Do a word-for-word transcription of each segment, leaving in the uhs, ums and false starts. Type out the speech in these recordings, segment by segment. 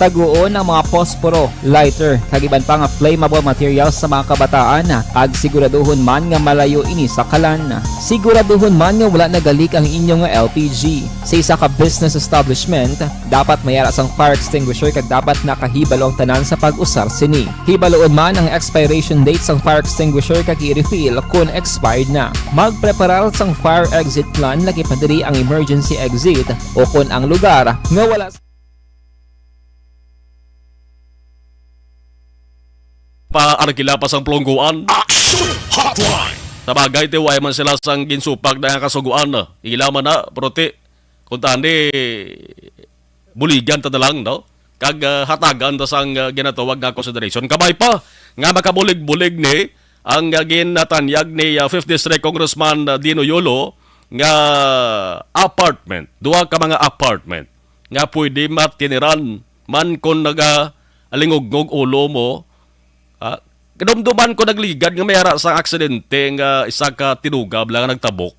Taguon ang mga posporo, lighter, kag iban pa nga flammable materials sa mga kabataan, kag siguraduhon man nga malayo ini sa kalan. Siguraduhon man nga wala nagalik ang inyo nga L P G. Sa isa ka business establishment, dapat may ara sang fire extinguisher kag dapat nakahibalo ang tanan sa pag-usar sini. Hibaluon man ang expiration date sang fire extinguisher kag i-refill kon expired na. Magpreparar sang fire exit plan, lakip na diri ang emergency exit o kon ang lugar nga wala pa arkila pa sang plungguan. Action Hotline! Sa bagay, ti, way man sila sang ginsupag na nga kasugoan. Ila man na, pero ti, kung tani, buligan ta na lang, no? Kag, ah, hatagan ta sang, ah, ginatawag nga consideration. Kabay pa nga makabulig-bulig ni ang, ah, ginatanyag ni, ah, Fifth District Congressman, ah, Dino Yolo nga apartment, duha ka mga apartment nga pwede matiniran man kon nagalingugngog ulo mo. Ah, kadumduman ko nagligad nga may ara sa aksidente nga isa ka tinugab lang nagtabok.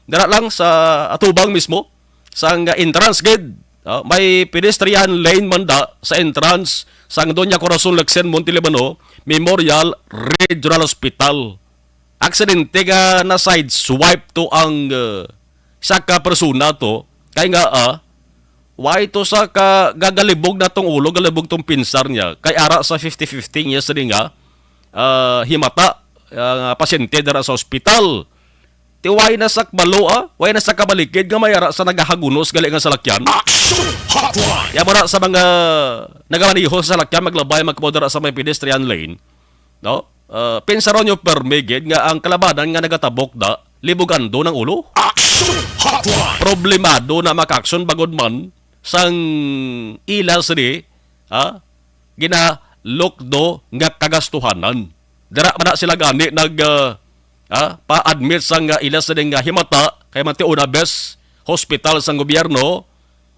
Dara lang sa atubang mismo, sang entrance gate. Ah, may pedestrian lane man da sa entrance sang Doña Corazon Lexen Montelibano Memorial Regional Hospital. Aksidente nga na-sideswipe to ang, uh, sa ka persona to. Kay nga, ah, why to sa ka gagalibog na tong ulo, galibog tong pinsar niya. Kay ara sa fifty fifty niya sa nga, ah, himata, ah, nga pasyente dara sa ospital. Ti way na sa kabalo, ah, way na sa kabalikid nga may ara sa nagahagunos gali nga salakyan. Action Hotline! Ya mo na sa mga nagamaneho sa salakyan, maglabay, magkamo dara sa may pedestrian lane, no? Ah, pensaron nyo permi gid nga ang kalabanan nga nagatabok da, libog-ando ng ulo. Action Hotline! Problemado na maka-action bangod man sang ila sini, ha? Ginalukdo nga kagastuhanan. Dira man na sila gani nag, ah, ah, pa-admit sang, ah, ila sini nga himata kay man ti una bes hospital sang gobyerno,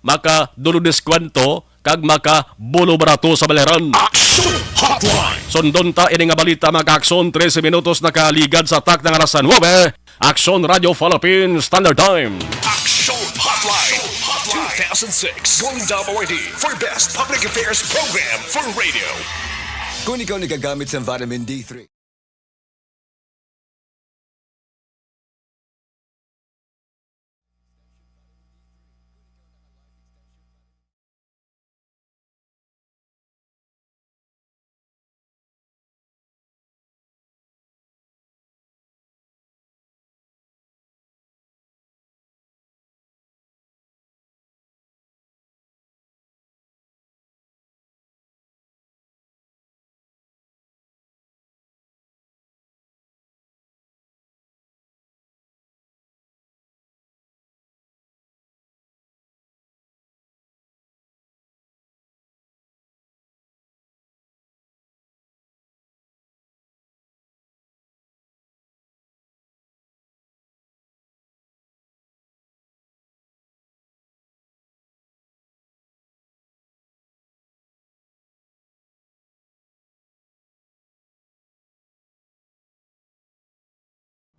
maka dulo diskwento kag maka bulo barato sa baleran. Action Hotline! Sundon ta ini nga balita, mga ka-aksyon, trese minutos nakaligad sa takna nga alas nuebe. Aksyon Radio Philippines Standard Time. Action Hotline two thousand six Golden Dome Awardee for Best Public Affairs Program for Radio. Kung ikaw nagagamit sa vitamin D three.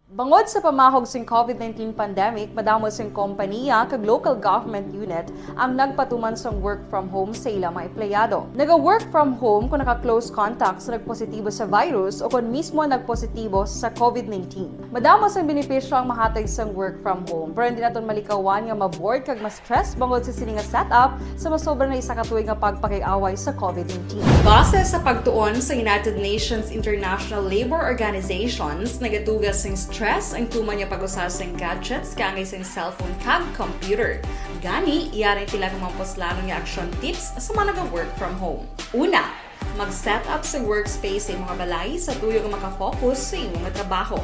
Bangod sa pamahog sing COVID nineteen pandemic, madamo sing kompanya kag local government unit ang nagpatuman sang work from home sa ila mga empleyado. Naga-work from home kung naka-close contact sa nagpositibo sa virus o kung mismo nagpositibo sa COVID nineteen. Madamo sang benepisyo ang mahatag sang work from home, pero hindi naton malikawan nga ma-bored kag ma-stress bangod sa sini nga setup sa masobra na isa ka tuig nga pagpakiaway sa COVID nineteen. Base sa pagtuon sa United Nations International Labour Organizations, nagatuga sing stress ang tuman nga pag-usa sing gadgets kaangay sing cellphone kag computer. Gani, yari tila ka mga puslanon nga action tips sa mga naga-work from home. Una, mag-set up sa workspace sa imong balay sa tuyo nga maka-focus sa imong trabaho.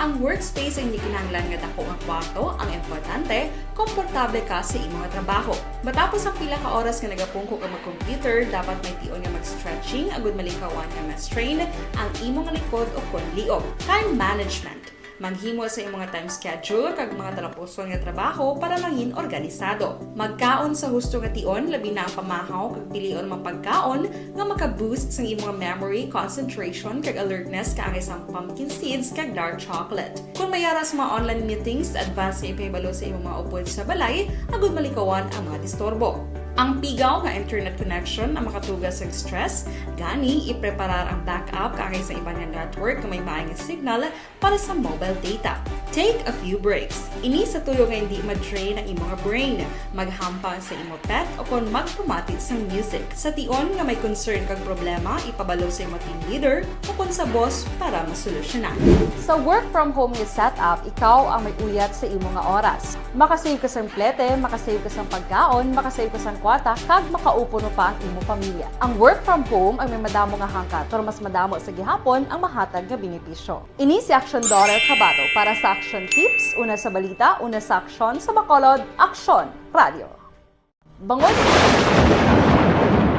Ang workspace ang hindi kinahanglan nga dako nga kwarto, ang importante, komportable ka sa imong trabaho. Matapos ang pila ka oras nga nagapungko ka mag-computer, dapat may tion nga mag-stretching agud malikawan nga ma-strain ang imong likod o kon liog. Time management. Maghimo sa imong time schedule kag mga talapuson nga trabaho para mangin organisado. Magkaon sa husto nga tion, labi na ang pamahaw kag pilion mga pagkaon nga maka-boost sang imong memory, concentration, kag alertness, kaangay sang pumpkin seeds kag dark chocolate. Kung may ara sa mga online meetings, advance nga ipahibalo sa imong mga upod sa balay agud malikawan ang mga disturbo. Ang pigaw nga internet connection ang makatuga sa stress, gani ipreparar ang backup kaangay sa iban nga network nga may maay nga signal para sa mobile data. Take a few breaks. Ini sa tuyo nga hindi ma-drain ang imo nga brain, maghampang sa imo pet o kon magpamati sang music. Sa tion nga may concern kag problema, ipabalo sa imo team leader o kon sa boss para masolusyonan. Sa work from home nga setup, ikaw ang may uyat sa imo nga oras. Makasave ka sang plete, makasave ka sang pagkaon, makasave ka sang kwarta, kag makaupo pa ang imo pamilya. Ang work from home ang may madamo nga hangkat, pero mas madamo sa gihapon ang mahatag nga benepisyo. Ini si Action Daughter Kabato para sa Action Tips, una sa balita, una sa aksyon, sa Bacolod, Aksyon Radio. Bangod.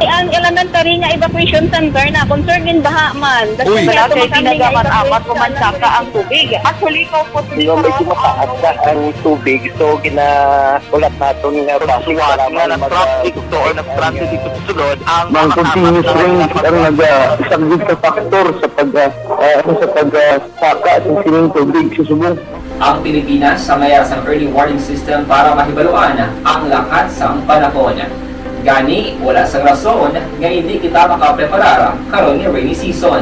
Ang elementary nga evacuation center na concerned in baha man. Uy. Wala kay tinaga man amat ko man saka ang tubig. Actually, ko po. Di ba, medyo mataas na ang tubig, so ginahulat naton nga traffic para nga man nag-traffic mag-, to or nag-traffic dito sa sulod ang Ang mga continuous tapat na rain ang nag-, isang good factor sa pag, ah, ah, ano, sa pag, ah, saka sa sining tubig sa subong. Ang Pilipinas samaya sang early warning system para mahibaluan ang lakat sang panahon. Gani, wala sang rason nga hindi kita makapreparar karon nga rainy season.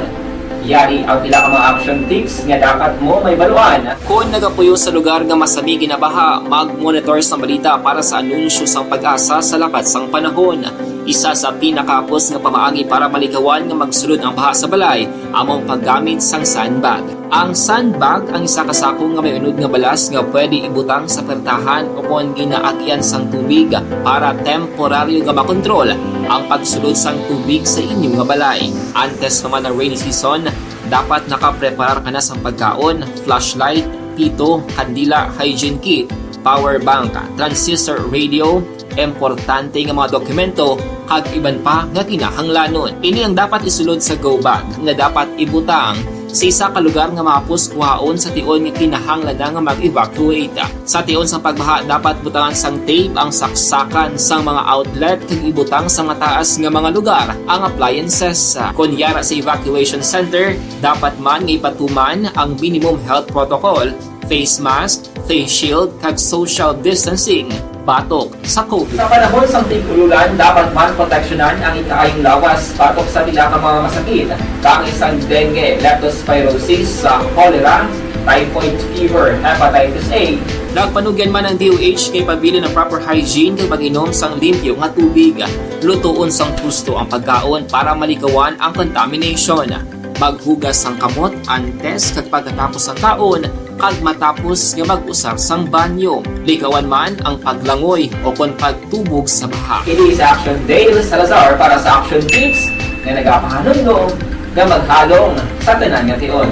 Yari ang pila ka mga action tips nga dapat mo mahibaluan. Kon nagapuyo sa lugar nga masami ginabaha, mag-monitor sang balita para sa anunsyo sang PAGASA sa lakat sang panahon. Isa sa pinakahapos nga pamaagi para malikawan nga magsulod ang baha sa balay amo ang paggamit sang sandbag. Ang sandbag ang isa ka sako nga may unod nga balas nga pwede ibutang sa pertahan o kon ginaagyan sang tubig para temporaryo nga makontrol ang pagsulod sang tubig sa inyo nga balay. Antes pa man ang rainy season, dapat nakapreparar ka na sang pagkaon, flashlight, pito, kandila, hygiene kit, power bank, transistor radio, importante nga mga dokumento, kag iban pa nga kinahanglanon. Ini ang dapat isulod sa go bag nga dapat ibutang sa isa ka lugar nga mahapos kuhaon sa tion nga kinahanglan na nga mag-evacuate. Sa tion sang pagbaha, dapat butangan sang tape ang saksakan sang mga outlet kag ibutang sa mataas nga mga lugar ang appliances. Kon yara sa evacuation center, dapat man nga ipatuman ang minimum health protocol, face mask, face shield, kag social distancing batok sa COVID. Sa panahon sang tig-ululan, dapat man proteksyonan ang ikaayong lawas batok sa pila ka mga masakit, kaangay sang dengue, leptospirosis, sa cholera, typhoid fever, hepatitis A. Nagpanugyan man ang D O H nga ipabilin ang proper hygiene kag pag-inom sang limpyo nga tubig. Lutoon sang husto ang pagkaon para malikawan ang contamination. Maghugas sang kamot antes kag pagkatapos sang kaon, kag matapos nga mag-usar sang banyo. Likawan man ang paglangoy o kon pagtubog sa baha. Ini si Action Dale Salazar para sa Action Tips nga nagapahanumdom nga maghalong sa tanan nga tion.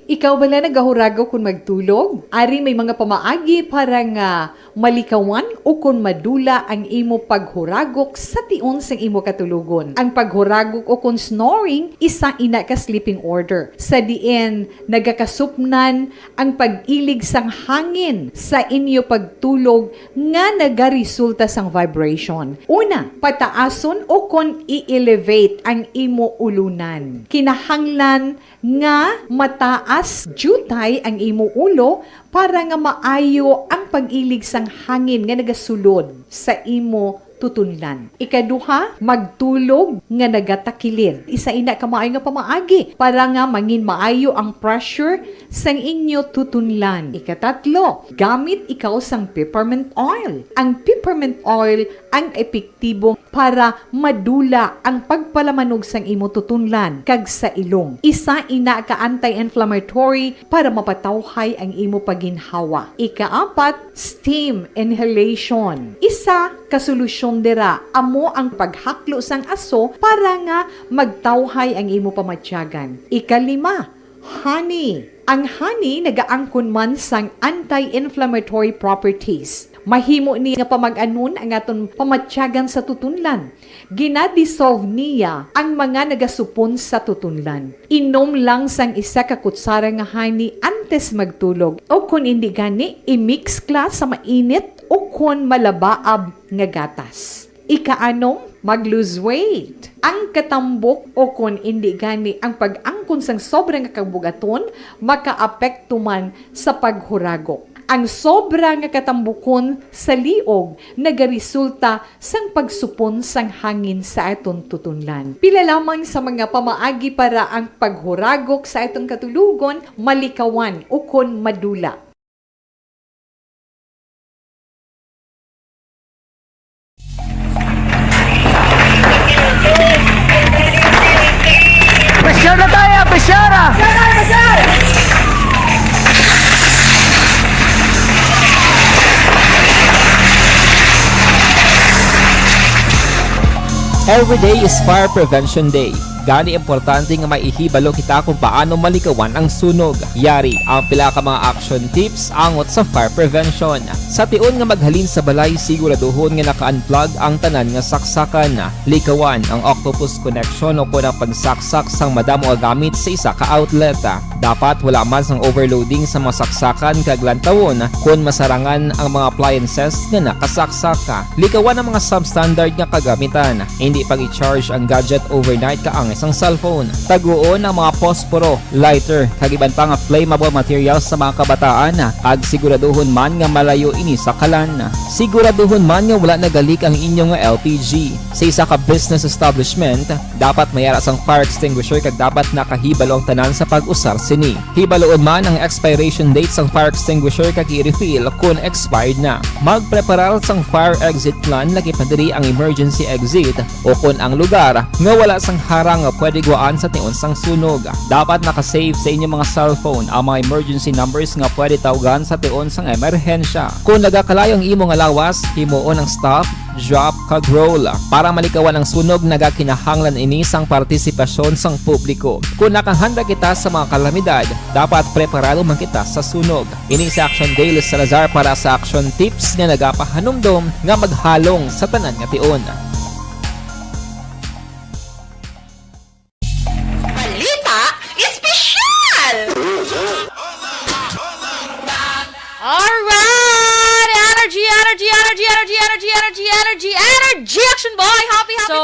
Ikaw bala nagahuragok kon magtulog? Ari may mga pamaagi para nga malikawan o kon madula ang imo paghuragok sa tion sang imo katulogon. Ang paghuragok o kon snoring, isa ina ka sleeping order, sa diin nagakasupnan ang pag-ilig sang hangin sa inyo pagtulog nga nagaresulta sang vibration. Una, pataason o kon i-elevate ang imo ulunan. Kinahanglan nga mataas diutay ang imo ulo para nga maayo ang pag-ilig sang hangin nga nagasulod sa imo tutunlan. Ikaduha, magtulog nga nagatakilid. Isa ina ka maayo nga pamaagi para nga mangin maayo ang pressure sang inyo tutunlan. Ikatatlo, gamit ikaw sang peppermint oil. Ang peppermint oil ang epektibo para madula ang pagpalamanog sang imo tutunlan kag sa ilong. Isa ina ka anti-inflammatory para mapatawhay ang imo pagginhawa. Ikaapat, steam inhalation. Isa ka solusyon dira amo ang paghaklo sang aso para nga magtawhay ang imo pamatyagan. Ikalima, honey. Ang honey nagaangkon man sang anti-inflammatory properties. Mahimo ni nga pamag-anon ang aton pamatyagan sa tutunlan. Gina-dissolve niya ang mga nagasupon sa tutunlan. Inom lang sang isa ka kutsara nga honey antes magtulog, o kon indi gani, i-mix kla sa mainit o kon malabaab nga gatas. Ikaanom, mag-lose weight. Ang katambok o kon indi gani ang pag-angkon sang sobra nga kabugaton makaapekto man sa paghuragok. Ang sobra nga katambukon sa liog nagaresulta sang pagsupon sang hangin sa aton tutunlan. Pila lamang sa mga pamaagi para ang paghuragok sa aton katulogon malikawan ukon madula. Pressure na tayo! Pressure na! Every day is Fire Prevention Day. Gani, importante nga maihibalo kita kung paano malikawan ang sunog. Yari ang pila ka mga action tips angot sa fire prevention. Sa tion nga maghalin sa balay, siguraduhon nga naka-unplug ang tanan nga saksakan. Likawan ang octopus connection o kon ang pagsaksak sang madamo nga gamit sa isa ka outlet. Dapat wala man sang overloading sa mga saksakan kag lantawon kon masarangan ang mga appliances nga nakasaksak. Likawan ang mga substandard nga kagamitan. Hindi pag-i-charge ang gadget overnight kaangay sang cellphone. Taguon ang mga posporo, lighter, kag iban pa nga flammable materials sa mga kabataan, kag siguraduhon man nga malayo ini sa kalan. Siguraduhon man nga wala nagalik ang inyo nga L P G. Sa isa ka business establishment, dapat may ara sang fire extinguisher kag dapat nakahibalo ang tanan sa pag-usar sini. Hibaloon man ang expiration date sang fire extinguisher kag i-refill kon expired na. Magpreparar sang fire exit plan, lakip na diri ang emergency exit o kon ang lugar nga wala sang harang nga pwede guwaan sa tion sang sunog. Dapat naka-save sa inyo mga cellphone ang mga emergency numbers nga pwede tawgan sa tion sang emerhensya. Kon nagakalayo ang imo nga lawas, himuon ang stop, drop, kag roll. Para malikawan ang sunog, nagakinahanglan ini sang partisipasyon sang publiko. Kon nakahanda kita sa mga kalamidad, dapat preparado man kita sa sunog. Ini si Action Daily Salazar para sa Action Tips nga nagapahanumdom nga maghalong sa tanan nga tion. Balita Espesyal! Alright! Energy, energy, energy, energy, energy, energy, energy, energy, Action Boy! Happy, happy! So,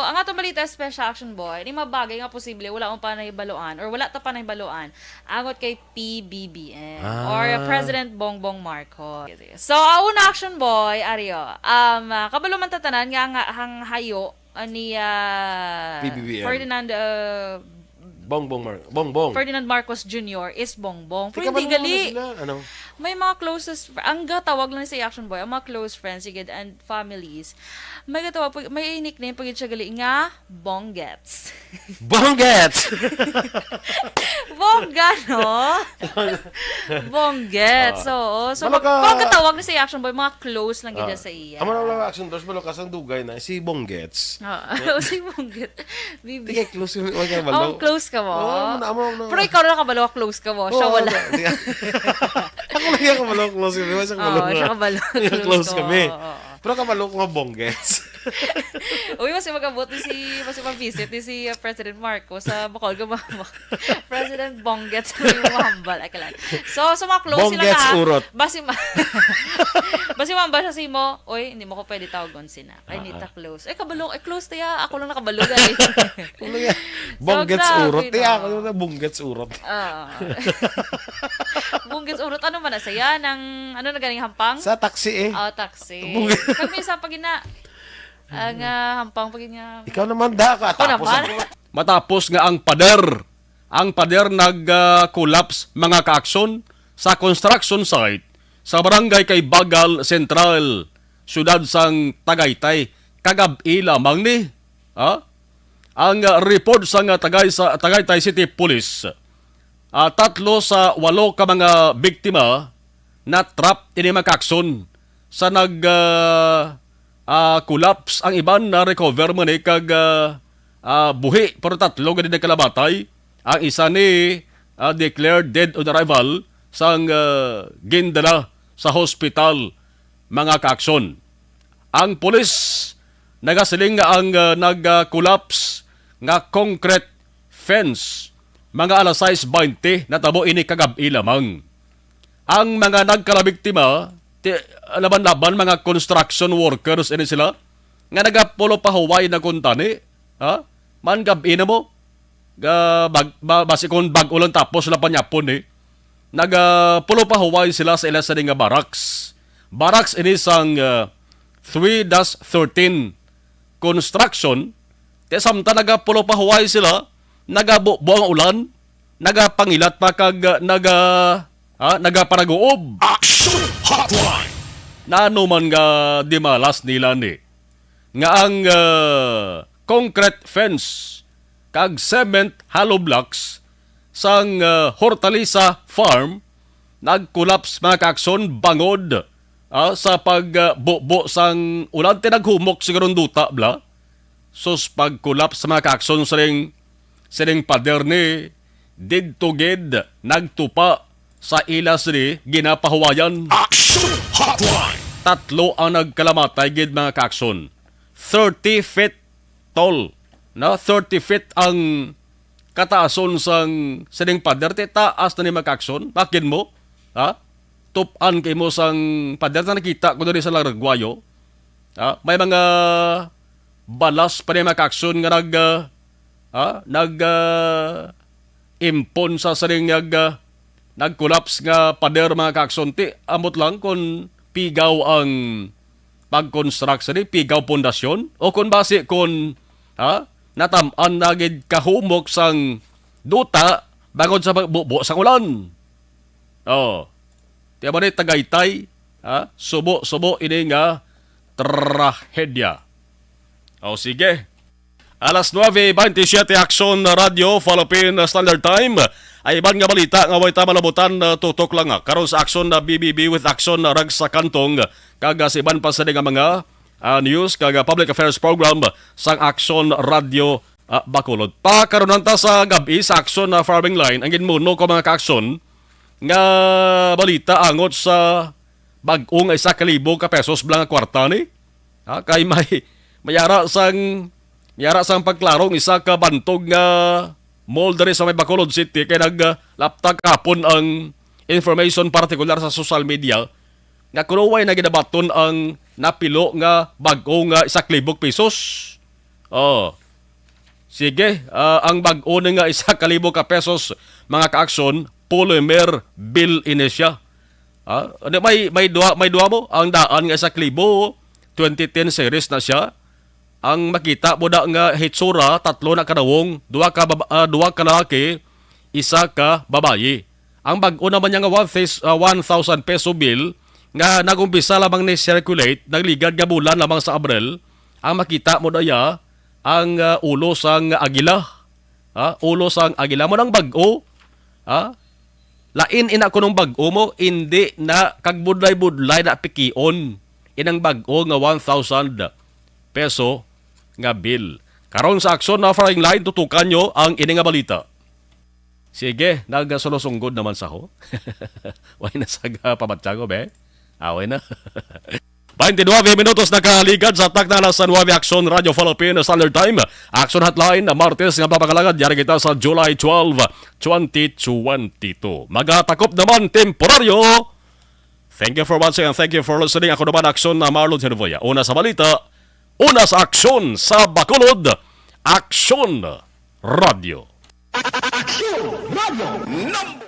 ang atong balita special, Action Boy, ni mabagay nga posible wala mo pa nahibaluan or wala ta pa nahibaluan angot kay P B B M or Ah. President Bongbong Marcos. So, ang una, Action Boy, Ario, um, ah, kabalo man ta tanan nga ang, ang hayo, ah, ni, ah, P B B M. Ferdinand, ah, Bongbong Mar-, Bongbong. Ferdinand Marcos Junior is Bongbong. Pero Teka, hindi gali. Ano sila? Ano? May mga closest fr-, ang gatawag lang sa Action Boy, ang mga close friends, sige, and families. May gatawag, pag-, may nickname pag siya gali nga Bonggets. Bonggets! Bongga, no? Bonggets, Ah. oo. So, Balo mag-, ka pag gatawag ni sa Action Boy, mga close lang gid Ah. sa iya. Amo na lang Action Boy, balo ka sang dugay na, si Bonggets. Oo, si Bonggets. Bibi. Tingay close, wag ka balo. Oh, close ka mo? Oo, amo na, amo na. Pero ikaw na kabalo, close ka mo. Siya Oo, wala. Di-, di-, ako lang yung kabalo, close kami. Wala siya kabalo. Oo, siya kabalo, Yung close close ka kami. mo. Oo, oo. Pero kabalo ko nga Bonggets. Uy, mas magabot ni si, mas mag-visit ni si, uh, President Marcos sa Bacol, Gabama. President Bonggets ang yung mahambal. Ay, kalan. So, so mga close sila Bonggets na. Urot. Basi ma-, basi mambal siya si mo, "Oy, hindi mo ko pwede tawagon sina. Kay Ah, nita ah. close." Eh, kabalo, eh, close tiya. Ako lang nakabalo, guys. Ano yan? So, Bonggets grabe, urot. Tiya, no? Ako yung na Bonggets urot. Oo. Bonggets urot. Ano man na saya? Nang, ano na ganing hampang? Sa taxi eh. Oh, taxi. Bonggets. Kami sa pagina. Ang, ah, hampang pagina. Ikaw naman, da, Ako katapos naman. ako. Matapos nga ang pader, ang pader nag, ah, collapse, mga kaaksyon, sa construction site sa barangay kay Bagal Central, siyudad sang Tagaytay, kagab-i lamang ni, ha? Ang, ah, report sang, ah, Tagay-, sa Tagaytay City Police, ah, tatlo sa walo ka mga biktima na-trap ini, mga kaaksyon, sa nag, ah, ah, collapse. Ang iban na-recover man ni kag, ah, ah, buhi, pero tatlo gani nagkalabatay. Ang isa ni, ah, declared dead on arrival sang, ah, gindala sa hospital, mga kaaksyon. Ang pulis nagasiling nga ang, ah, nag, ah, collapse nga concrete fence, mga alas sais baynte, natabo ini kagab-i lamang. Ang mga nagkalabiktima, ti-, laban-laban, mga construction workers ini sila, nga nagapulo pa huway na kuntani, ha? Man gab-i na mo, ga-, bag-, ba-, basi kung bag-o lang tapos sila panyapon, eh. nagapulupahuway sila sa ila sini nga barracks. Barracks ini sang, ah, three dash thirteen construction, ti samtang nagapulupahuway sila, nagabubo ang ulan, nagapangilat pa kag, ah, naga-, ha, nagaparaguob. Action Hotline! Nano man nga dimalas nila ni nga ang, ah, concrete fence kag cement hollow blocks sang, ah, Hortalisa Farm nag-collapse, mga kaakson, bangod, ah, sa pagbubo sang ulan, ti naghumok siguro ang duta bala. Sus, pag-collapse, mga kaakson, sining, sining pader ni didto gid nagtupa sa ila sini ginapahuwayan. Action Hotline! Tatlo ang nagkalamatay gid, mga kaakson. Thirty feet tall, no? Thirty feet ang kataason sang sining pader. Ti taas na ni, mga kaakson. Bakit mo? Ha? Tupan kay mo sang pader na nakita ko diri sa Laragwayo. Ha? May mga balas pa ni, mga kaakson, nga nag, ah, ha? Nag, ah, impon sa sining nag, ah, nag-collapse nga pader, mga kaakson. Ti, ambot lang kung pigaw ang pag-construct sini, pigaw pundasyon, o kung basi kung, ha, natam-an na gid kahumok sang duta bangod sa pagbubo sang ulan. Oh. Ti amo ni Tagaytay, ha? Subo-subo ini nga trahedya. Oh, sige. Alas nuebe beintisiyete, Aksyon Radyo Philippine Standard Time. Ay iban nga balita nga way ta malabutan, ah, tutok lang, ah, karon sa Aksyon na B B B with Aksyon na Rag sa Kantong, kag, ah, sa iban pa sa nga mga, ah, news kag, ah, public affairs program sang Aksyon Radyo, ah, Bacolod. Pakarunan ta sa gab-i sa Aksyon na Farming Line ang ginmuno ko, mga kaaksyon, nga balita angot sa bag-o nga isa ka libo ka pesos bala nga kwarta ni. Ha, kay may, may ara sang, may ara sang pagklaro ang isa ka bantog nga mall diri sa may Bacolod City, kay nag, ah, laptak hapon ang information, partikular sa social media, nga kuno way na ginabaton ang napilo nga bag-o nga isa ka libo pesos. Oh. Sige, ah, ang bag-o ni nga isa ka libo ka pesos, mga kaaksyon, polymer bill ini siya. Ah, ano, may, may duha, may duha mo. Ang daan nga isa ka libo, twenty ten series na siya. Ang makita mo da nga hitsura, tatlo na ka nawong, duha ka baba-, ah, duha ka lalaki, isa ka babayi. Ang bag-o naman niya nga one thous-, ah, one thousand peso bill nga nag-umpisa lamang ni circulate, nagligad nga bulan lamang sa Abril, ang makita mo da ya ang, ah, ulo sang agila. Ha? Ulo sang agila. Mo nang bag-o. Ha? Lain ina kunong bag-o mo, indi na kag budlay-budlay na pikion inang bag-o nga one thousand peso nga bill. Karon sa Aksyon na Farming Line, tutukan nyo ang ini nga balita. Sige, nagasulosunggod naman sa ho. Way na sa pabatyago, be. Away na. Twenty-nine minutos nakaligad sa takna alas nuebe, Aksyon Radyo Philippine Standard Time. Aksyon Hotline, Martes nga papangalagad, yari kita sa July twelve, twenty twenty-two. Magatakop naman temporaryo. Thank you for watching and thank you for listening. Ako naman, Aksyon na Marlon Genovoya. Una sa balita, una sa aksyon sa Bacolod, Aksyon Radyo. Aksyon Radyo. Number